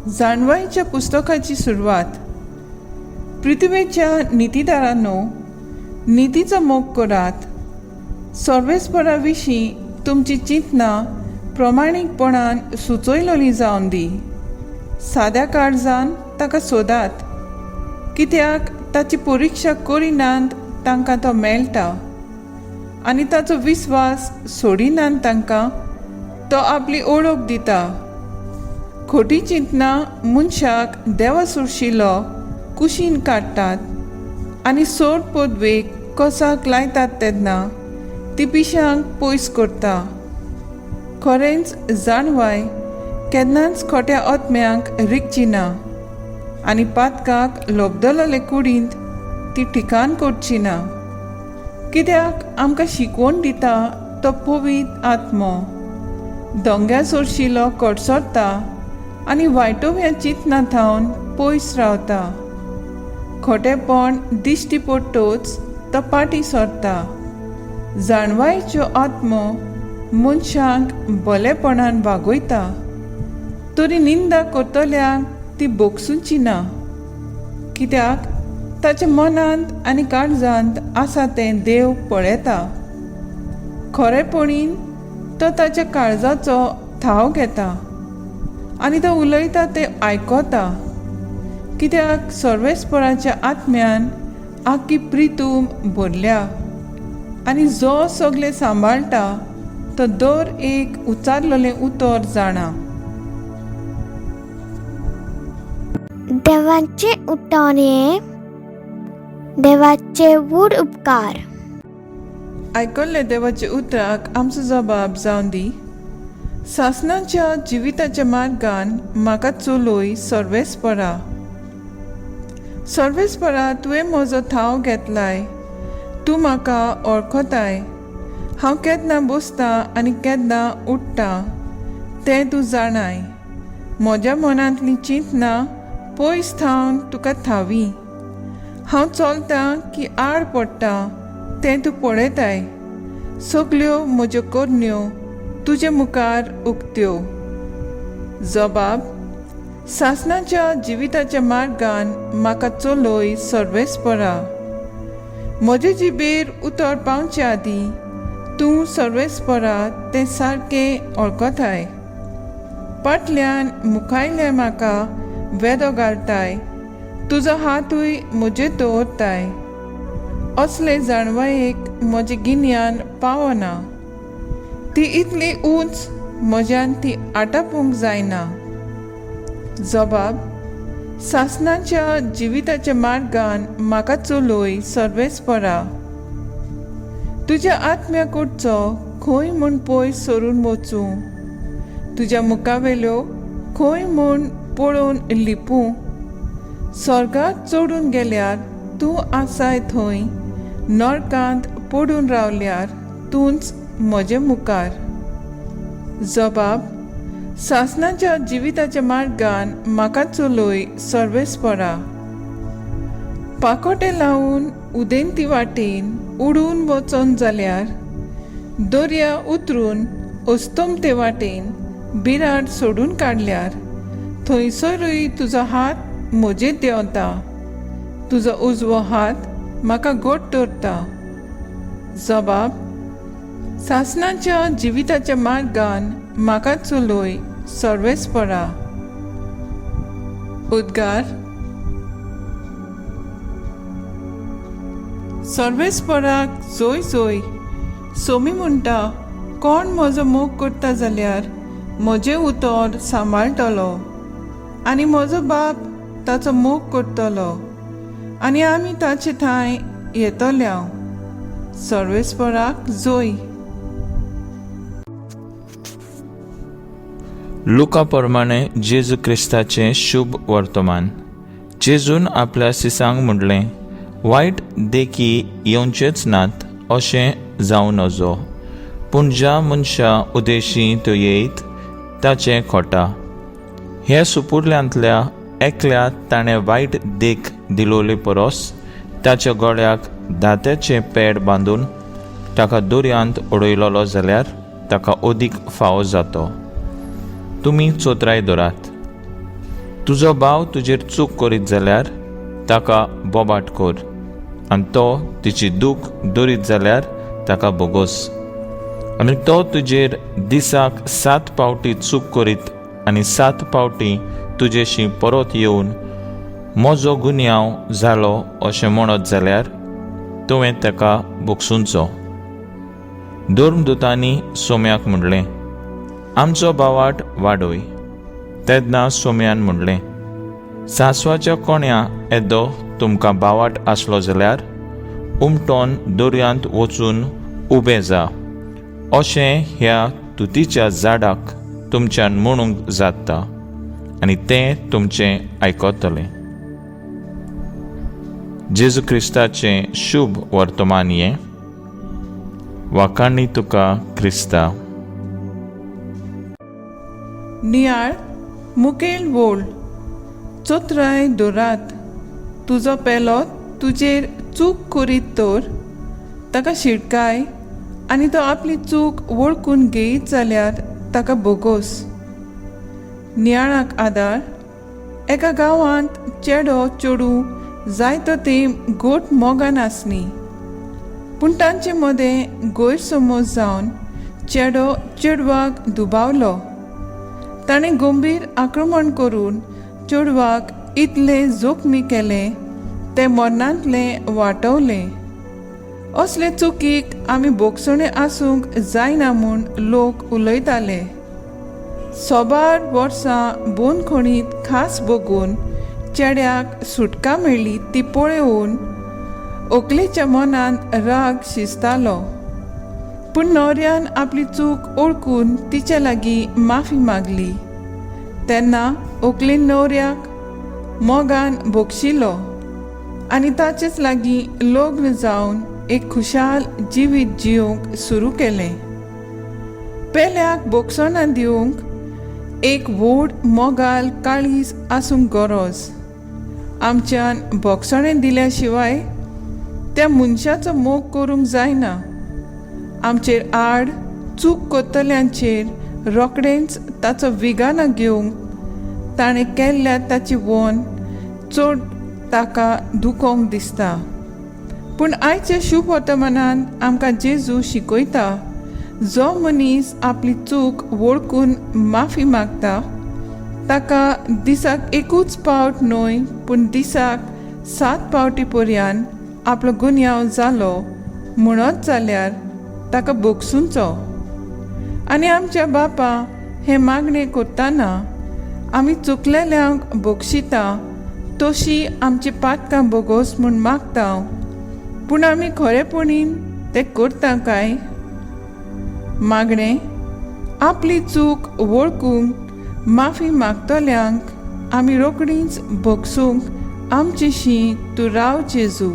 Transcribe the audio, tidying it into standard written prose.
जाणवायेच्या पुस्तकाची सुरवात. पृथ्वेच्या नितीदारांनो, नितीचो मोग करात. सर्वेस्परा विशीं तुमची चिंतनां प्रमाणीकपणान सुचयलोली जावन दी. साद्या काळजान ताका सोदात, कित्याक ताची परिक्षा करिनात तांकां तो मेळटा आनी ताचो विस्वास सोडिनात तांकां तो आपली ओळख दिता. खोटी चिंतनां मनशाक देवा सुरशिलो कुशीन काडटात आनी सोड पदवेक कसाक लायतात तेन्ना ती पिशांक पयस करता. खरेंच जाणवाय केन्नाच खोट्या आत्म्यांक रिगची ना आनी पातकाक लोबदलले कुडींत ती ठिकाण करची ना. कित्याक आमकां शिकवण दिता तो पवीत आत्मो दोंग्या सोरशिलो कडसरता आनी वायटोव्या चिंतना थावन पयस रावता. खोटेपण दिश्टी पडटच तो पाटी सरता. जाणवायेच्यो आत्मो मनशांक बलेपणान वागयता, तरी निंदा करतल्यांक ती भोगसुची ना, कित्याक ताच्या मनांत आनी काळजांत आसा तें देव पळयता. खरेपणीन तो ताच्या काळजाचो थाव घेता आनी तो उलयता तें आयकता, कित्याक सर्वेस्पराच्या आत्म्यान आख्खी प्रितूम भरल्या आनी जो सगळें सांबाळटा तो दर एक उचारलेलें उतर जाणा. देवाचे उतर हें देवाचे व्हड उपकार. आयकल्ले देवाच्या उतराक आमचो जबाब जावन दी. सासणाच्या जिविताच्या मार्गान म्हाका चलय सर्वेस्परा. सर्वेस्परा, तुवें म्हजो थाव घेतलाय, तूं म्हाका वळखताय. हांव केन्ना बसतां आनी केन्ना उठ्ठा तें तूं जाणाय. म्हज्या मनांतलीं चिंतनां पयस थावन तुका थावी. हांव चलतां की आड पडटा तें तूं पळयताय. सगल्यो म्हज्यो करण्यो तुजे मुखार उक्त्यो. जबाब: सासणाच्या जिविताच्या मार्गान म्हाका चलय सर्वेस्परा. म्हजे जिबेर उतर पावचे आदीं तूं सर्वेस्परा तें सारकें वळखताय. फाटल्यान मुखायले म्हाका वेदो घालताय, तुजो हातूय म्हजेर दवरताय. असले जाणवायेक म्हजें गिन्यान पावना, ती इतली उंच म्हज्यान ती आटापूंक जायना. जबाब: सासणाच्या जिविताच्या मार्गान म्हाका चलय सर्वेस्परा. तुज्या आत्म्या कडचो खंय म्हूण पयस सरून वचूं? तुज्या मुखावेल्यो खंय म्हूण पळोवन लिपूं? स्वर्गात चडून गेल्यार तूं आसाय थंय, नरकांत पडून रावल्यार तूंच म्हजे मुखार. जबाब: सासणाच्या जिविताच्या मार्गान म्हाका चलय सर्वेस्परा. पाकोटे लावन उदेंती वाटेन उडून वचोन जाल्यार, दर्या उतरून अस्तमते वाटेन बिराड सोडून काडल्यार, थंयसरूय तुजो हात म्हजेर देंवता, तुजो उजवो हात म्हाका घट दवरता. जबाब: सासणाच्या जिविताच्या मार्गान म्हाका चलय सर्वेस्परा. उद्गार: सर्वेस्पराक जोय जोय. सोमी म्हणटा, कोण म्हजो मोग करता जाल्यार म्हजें उतर सांबाळटलो आनी म्हजो बाप ताचो मोग करतलो आनी आमी ताचे थांय येतल्या. सर्वेस्पराक जोय. लुका प्रमाणे जेजू क्रिस्ताचें शुभ वर्तमान. जेजून आपल्या सिसांक म्हणलें, वायट देखी येवचेच नात अशें जावं नजो, पूण ज्या मनशा उदेशी त्यो येयत ताचें खोटा. हे सुपुर्ल्यांतल्या एकल्या ताणें वायट देख दिलोली परस ताच्या गळ्याक दात्याचें पेड बांदून ताका दर्यांत उडयलोलो जाल्यार ताका अदीक फावो जातो. तुमी चोत्राय दवरात. तुजो भाव तुजेर चूक करीत जाल्यार ताका बोबाट कर आनी तो तिची दूख दरीत जाल्यार ताका भोगोस. आनी तो तुजेर दिसाक 7 पावटी चूक करीत आनी 7 पावटी तुजेशी परत येवन म्हजो गुन्यांव जालो अशें म्हणत जाल्यार तुवें ताका भोगसुंचो. धर्मदुतांनी सोम्याक म्हणलें, आमचो बावाट वाडय. तेन्ना सोम्यान म्हणलें, सांसवाच्या कोण्या येदो तुमकां बावाट आसलो जाल्यार उमटोन दर्यांत वचून उबें जा अशें ह्या तुतीच्या झाडाक तुमच्यान म्हणूंक जाता आनी तें तुमचें आयकतलें. जेजू क्रिस्ताचें शुभ वर्तमान हें. वाखाणी तुका क्रिस्ता. नियाळ मुखेल वोळ. चोत्राय दवरात. तुजो पेलो तुजेर चूक करीत तर ताका शिटकाय आनी तो आपली चूक वळखून घेयत जाल्यार ताका भोगोस. नियाळाक आदार. एका गांवांत चेडो चेडूं जायतो तेंप घोट मोगान आसली, पूण तांचे मदें गैरसमज जावन चेडो चेडवाक दुबावलो. ताणें गंभीर आक्रमण करून चेडवाक इतलें जोखमी केलें तें मरणांतलें वाटवलें. असले चुकीक आमी भोगसणें आसूंक जायना म्हूण लोक उलयताले. सोबार वर्सां बोनखणींत खास बगून चेड्याक सुटका मेळ्ळी ती पळोवन व्हंकलेच्या मनांत राग शिजतालो, पूण न्हवऱ्यान आपली चूक वळखून तिचे लागीं माफी मागली. तेन्ना व्हंकलेन न्हवऱ्याक मोगान भोगशिलो आनी ताचेच लागीं लग्न जावन एक खुशाल जिवीत जियोवंक सुरू केलें. पेल्याक भोगसणां दिवंक एक व्हड मोगाल काळीज आसूंक गरज. आमच्यान भोगसणें दिल्या शिवाय त्या मनशाचो मोग करूंक जायना. आमचेर आड चूक करतल्यांचेर रोखडेंच ताचो विगाना घेवंक ताणें केल्ल्या ताची वन चड ताका दुखोवंक दिसता. पूण आयच्या शुभ वर्तमानान आमकां जेजू शिकयता, जो मनीस आपली चूक वळखून माफी मागता ताका दिसाक एकूच पावट न्हय पूण दिसाक 7 पावटी पर्यान आपलो गुन्यांव जालो म्हणत जाल्यार ताका भोगसुंचो. आनी आमच्या बापा हें मागणें करतना आमी चुकलेल्यांक भोगशिता तशी आमची पातकां भोगोस म्हूण मागता, पूण आमी खरेपणीन तें करता काय? मागणें आपली चूक वळखूंक माफी मागतल्यांक आमी रोखडीच भोगसूंक आमची शी तूं राव जेजू.